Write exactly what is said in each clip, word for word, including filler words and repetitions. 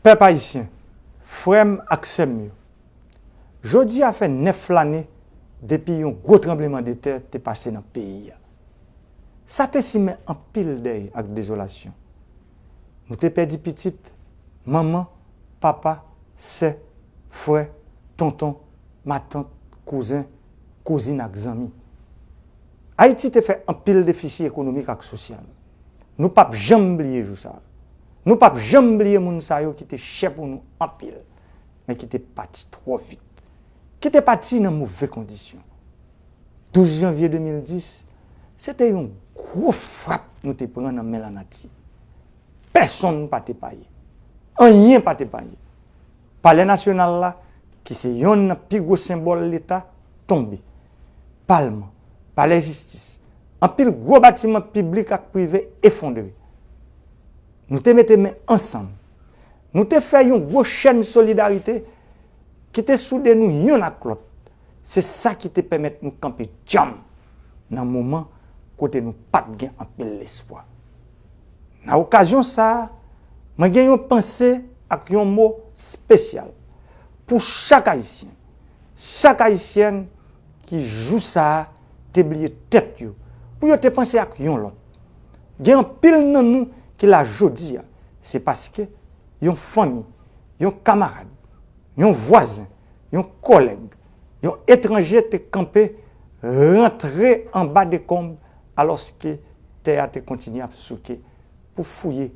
Pèp ayisyen, frè m ak sè m yo, jodi a fè nèf lane depi yon gwo tranblemanntè te pase nan peyi a. Sa te simen anpil dèy ak dezolasyon. Nou te pèdi pitit, manman, papa, sè, frè, tonton, matant, kouzen, kouzin ak zanmi. Ayiti te fè anpil defisi ekonomik ak sosyal. Nou p ap janm bliye jou sa a. Nou p ap janm bliye moun sa yo ki te chè pou nou anpil, men ki te pati twò vit, ki te pati nan move kondisyon. Douz janvye de mil dis, se te yon gwo frap nou te pran nan men lanati. Pèsonn pa te paye. Anyen pa te paye. Palè Nasyonal la, ki se yonn nan pi gwo senbòl Leta, tonbe. Palman, Palè Jistis, anpil gwo batiman piblik ak prive efondre. Nou te mete men ansanm. Nou te fè yon gwo chèn solidarite ki te soude nou yonn ak lòt. Se sa ki te pèmèt nou kanpe djanm nan moman kote nou pa t gen anpil lespwa. Nan okazyon sa a, mwen gen yon panse ak yon mo espesyal pou chak Ayisyen, chak Ayisyèn ki jou sa a te bliye tèt yo, pou yo te panse ak yon lòt. Gen anpil nan nou ki la jodi a, se paske yon fanmi, yon kamarad, yon vwazen, yon kòlèg, yon etranje te kanpe, rantre anba dekonb, alòske tè a te kontinye ap souke, pou fouye,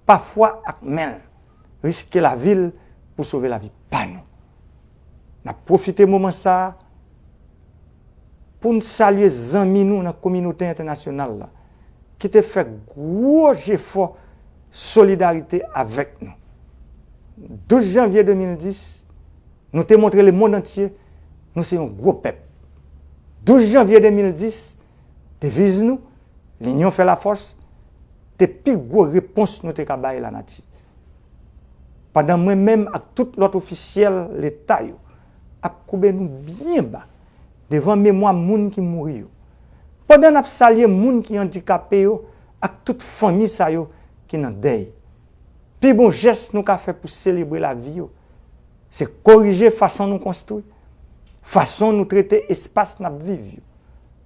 pafwa ak men l, riske lavi l pou sove lavi pa nou. N ap pwofite moman sa a pou n salye zanmi nou nan kominote entènasyonal la, ki te fè gwo jefò solidarite avèk nou. Douz janvye de mil dis, nou te montre lemonn antye nou se yon gwo pèp. Douz janvye de mil dis, deviz nou, Linyon fè lafòs, te pi gwo repons nou te ka bay lanati. Pandan mwen menm ak tout lòt ofisyèl Leta yo ap koube nou byen ba devan memwa moun ki mouri yo, pandan n ap salye moun ki andikape yo ak tout fanmi sa yo ki nan dèy, pi bon jès nou ka fè pou selebre lavi yo, se korije fason nou konstwi, fason nou trete espas n ap viv yo,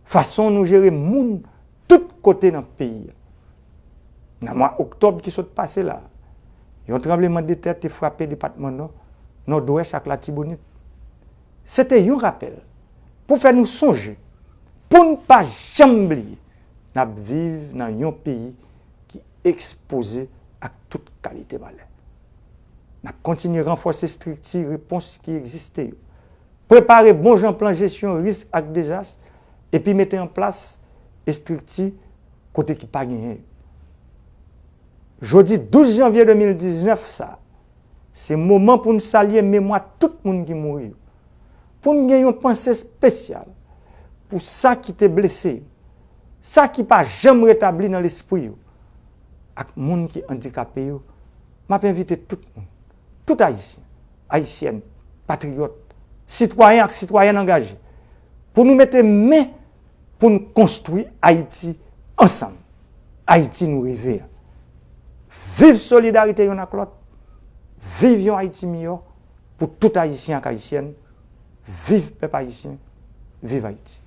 fason nou jere moun tout kote nan peyi a. Nan mwa oktòb ki sot pase la a, yon tranblemanntè te frape depatman Nò, Nòdwès ak Latibonit. Se te yon rapèl pou fè nou sonje, pou n pa janm bliye, n ap viv nan yon peyi ki ekspoze ak tout kalite malè. N ap kontinye ranfòse estrikti repons ki egziste yo, prepare bon jan plan jesyon risk ak dezas, epi mete an plas estrikti kote ki pa genyen yo. Jodi douz janvye de mil diznèf sa a, se moman pou n salye memwa tout moun ki mouri yo, pou n gen yon panse espesyal pou sa ki te blese yo, sa ki pa janm retabli nan lespri yo, ak moun ki andikape yo. M ap envite tout moun, tout Ayisyen, Ayisyèn, patriyòt, sitwayen ak sitwayèn angaje, pou nou mete men pou n konstwi Ayiti ansanm, Ayiti nou reve a. Viv solidarite yonn ak lòt, viv yon Ayiti miyò pou tout Ayisyen ak Ayisyèn, viv pèp ayisyen, viv Ayiti.